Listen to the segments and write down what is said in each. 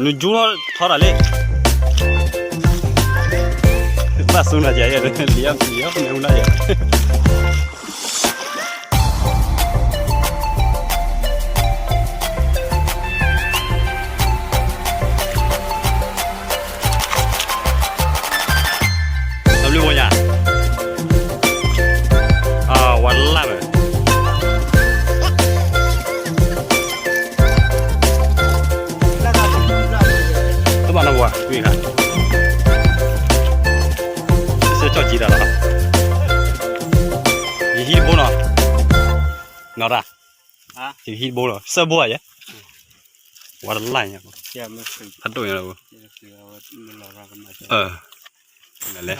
နကၠူထီၣ်ထီၣ်တၢ်လံ, ဘၣ်ဆူနၤယဲ, လံၤအီၣ်မ့ၢ်ဟူနၤယဲ, တဘျုးပညါ, အဝဲလၢ်မး တဘၣ်နီၢ်ပှၤကွံာ်ခါ, စဲကၠီၣ်ကံတၢ်လီၤ, ယဟံၣ်တဘိနီၤ, နီၤတၢ်, ယဟံၣ်တဘိနီၤ စဲဘိဧါယဲ, ဝဲတလၢ်ညါ, ဖးဒိၣ်ညါလီၤ, လဲၣ်,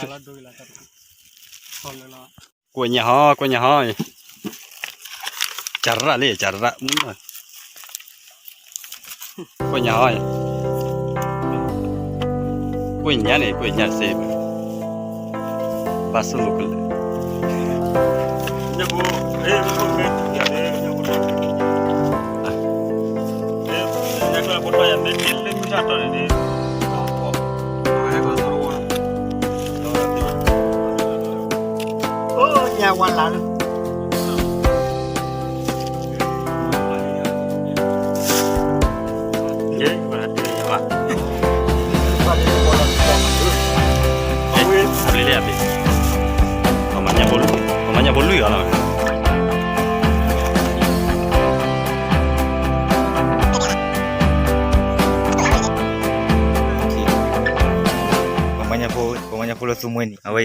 ကွဲးညါဟီ ကွဲးညါဟီ, ကၢ်ရၣ်လံ ကၢ်ရၣ်မုၢ်နီၤ ကွဲးညါဟီ, ကွဲးညါန့ၣ် ကွဲးညါစ့ၢ်, ဘၣ်ဆိၣ်လိာ်ကလဲာ်, အိၣ်ညါဝါလၢ ပမၤညၣ်ဖိလွံၢ်အီၤလီၤ, ပမၤညၣ်ဖိ ပမၤညၣ်ဖိလၢသူမှဲနံၤ အဝဲ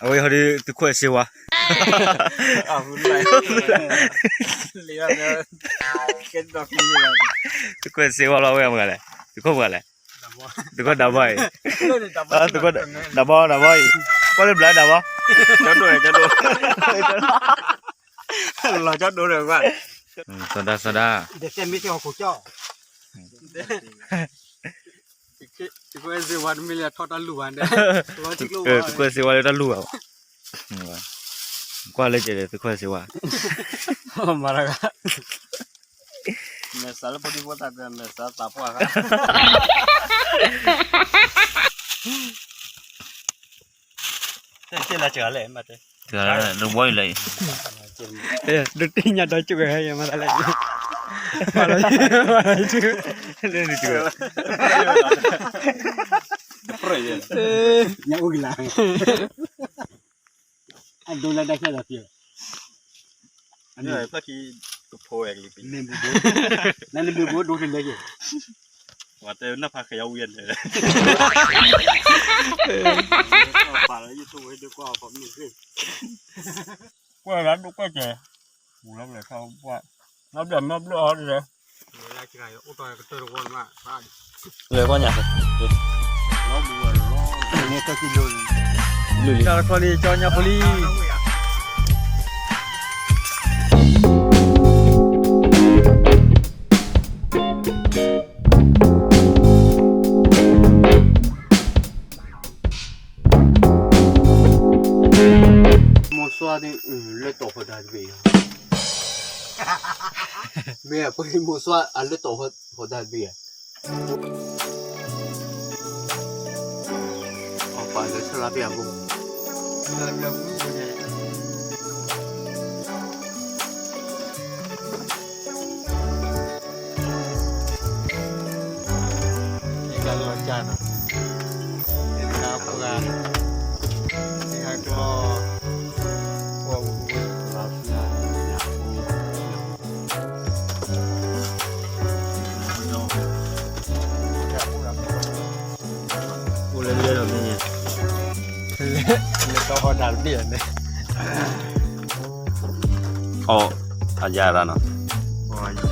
အဝဲဟီဒီးသုးခိၣ်စ့ဝါ, သုးခိၣ်စ့ဝါလီၤဝဲမတၤလဲၣ်, သုးခိၣ်မတၤလဲၣ်, သုးခိၣ်ဒၣ်ဘီအံၤ, သုးခိၣ်ဒၣ်ဘီအံၤ, ကွၢ်လၢဘျးဒၣ်ဘီ, ကၠီဒိၣ်န့ၣ် ကၠီဒိၣ်, လီၤကၠီဒိၣ်န့ၣ်ကွၢ်, စီၤဒၣ်စီၤဒၣ်, သုးခိၣ်စ့ဝါတမ့ၢ်လၢထီၣ်တၢ်လူၢ်ဘၣ်, သုးခိၣ်စ့ဝါလၢတၢ်လူၢ်ဘၣ်, ကွၢ်လၢကဲဒီးသုးခိၣ်စ့ဝါ, မၤတဂၤ, မဲာ်စးလၢဖိဒံဖိသၣ်ဒီး မဲာ်စးသးပှၢ်ဃါ, တဲလၢစှၤလဲၣ်, တဘီအံၤလဲၣ်, ဒုးတ့ၢ်ညါဒီးကၠူၣ်ကဟဲယမၤတၢ်လဲၣ်, လၢနကၠူၣ်, ညၣ်အိၣ်ကလၤ, အဒိလၢဒၣ်ဆဲးဒီးဖံး, ဖဲခံကဖိဝဲကလံၤပံၤ, နမ့ၢ်ဘိဒိတလဲက့ၤ, ပှၤတဲနၢ်ဖးဃဲၤယဝံၤန့ၣ်, ပာ်လၢယဆိဝဲဒုးကွၢ်အီၤမ့ၢ်ဂ့ၤ, ကွၢ်လၢဒိၣ်ကွၢ်ကဲ, ပူၤလီၤဘျဲၣ်ထီၣ်ပှၢ်, နီဘျဲၣ်နီဘျဲၣ်အီၤဒ်လဲၣ်, လဲၤကွၢ်ညါ, တၢ်တခီလံ ကၠီညါဖိလံ. မိၢ်စွါဒ် လၢတီၢ်ဖီဒါတဘ့ၣ်, မ့ၢ်အပှၤမိၢ်စွါအလၢတီၢ်ဖီဒါတဘ့ၣ်ဧါ, ပှၤလၢဆၢလၢပျၢၤဖိ လီၤကၢ်နီၤ, ဟဲပှၤ, ဟဲကျီ, ပှၤ, အိၣ်လၢလၢဒီးမ့ၢ်န့ၣ်, လၢတီၢ်ဖီဒါတဘ့ၣ်န့ၣ် အိၣ်, အယၤရၣ်နီၤ, အိၣ်ဒီး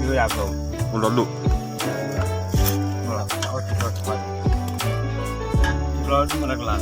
ဒိၣ်, ဘျီဒုးမၤတကလၤ